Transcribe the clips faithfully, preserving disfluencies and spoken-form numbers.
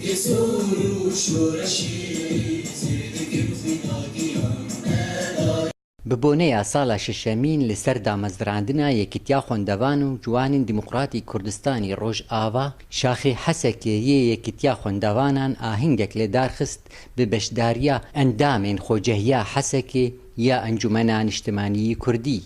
Bi boneya sala şeşemîn li ser damezrandina Yekîtiya Xwendevan û Ciwanên Demokratî Kurdistanî Rojava, şaxê Hesekê yê Yekîtiya Xwendevanan ahingek li dar xist bi beşdariya endamên Xocehiya Hesekê ya Encûmena Niştimanî yî Kurdî.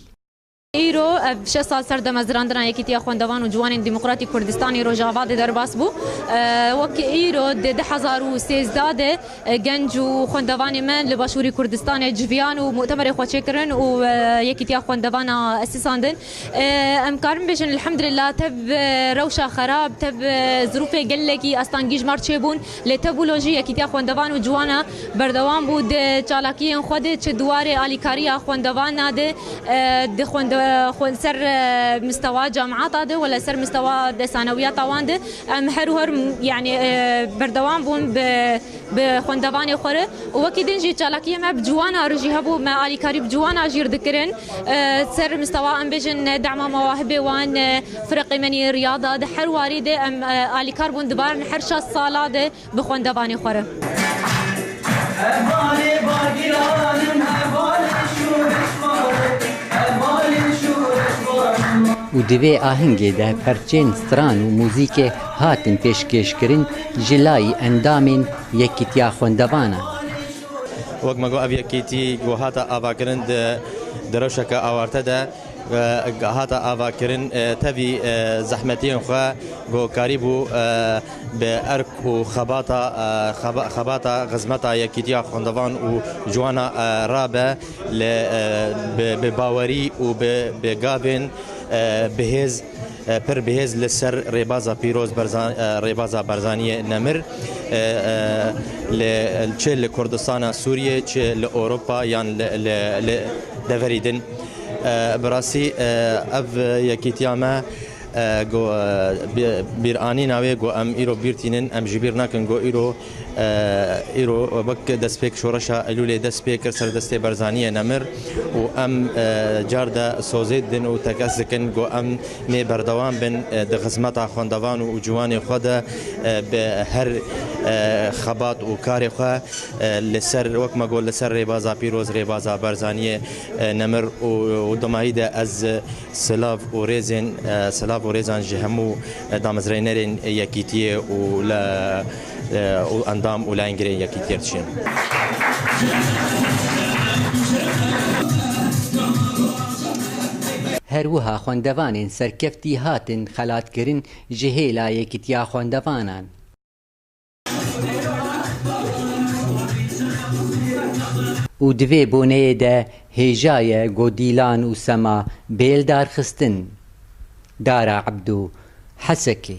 Îro ev şeş sal ser damezrandina Yekîtiya Xwendevan û Ciwanên Demokratîk Kurdistanê Rojava de derbas bû. E, wek îro di du hezar û sêzdeh de, e, genc û xwendevanê me li Başûrê Kurdistanê civiyan û mutemerê xwe çêkirin û, e, Yekîtiya Xwendevana esîsandin. E, em karin bêjin, elhamdülillah, tev, e, rewşa xerab, tev, e, zirûfê gelekî astangî ji me re çêbûn. Lê tev wilo jî Yekîtiya Xwendevan û Ciwana berdewam bû di çalakiyên xwe de, çi di warê alîkariya xwendevana de, e, di xwende-, xwe-, ser, e, mistewa camiata de, wele ser mistewa de sanewiyata wan de. Em her û her, yanî, e, berdewam bûn bi, bi xwendevanê xwe re. Û wekî din jî çalakiyê me bi ciwana re jî hebû, me alîkarî bi ciwana jî re dikirin. E, ser mistewa, em bêjin, dema mewahibê wan, e, firqê me yê riyada, di her warî de em, e, alîkar bûn, dibarin her şeş sala de bi xwendevanê xwe re. Hevalê bargiran im, hevalê şûrişvan im, hevalê şûrişvan im. Û di vê ahingê de perçên stran û muzîkê hatin pêşkêşkirin ji layî endamên Yekîtiya Xwendevanan. Wek me got, ev yekîtî ku hate avakirin di, di rewşeke awarte de, e, hate avakirin, e, tevî, e, zehmetiyên xwe ku karîbû, e, bi erk û xebata, e, xeba-, xebata xizmeta Yekîtiya Xwendevan û Ciwana, e, rabe li, e, bi, bi bawerî û bi, bi gavên, e, bihêz, e, pir bihêz li ser rêbaza pîroz Berza-, e, rêbaza Barzaniyê nemir, e, e, li, çi li Kurdistana Sûriyê, çi li Ewropa yan li, li, li deverî din. E, bi rastî, e, ev yekîtiya me, e, go, e, bi-, bîranîna wê go em îro bîr tînin, em ji bîr nakin go îro, e, îro wek destpêk şoreşa Eylûlê dest pê kir ser destê Barzaniyê nemir û em, e, car de sozê didin û tekez dikin go em nê berdewam bin, e, di xizmeta xwendevan û ciwanê xwe de, e, bi her, e, xebat û karê xwe, e, li ser, wek me got, li ser rêbaza pîroz, rêbaza Barzaniyê, e, nemir û, û dimayî de ez silav û rêzên, e, silav û rêzan ji hemû, e, damezrênerên Yekîtiyê û le, e, û endam û layengirên Yekîtiyê dişînim. Her wiha xwendevanên serkeftî hatin xelatkirin ji hêla Yekîtiya Xwendevanan. Û di vê boneyê de hêja ye go dîlan û sema bê lidarxistin. Dara Ebdo, Hesekê.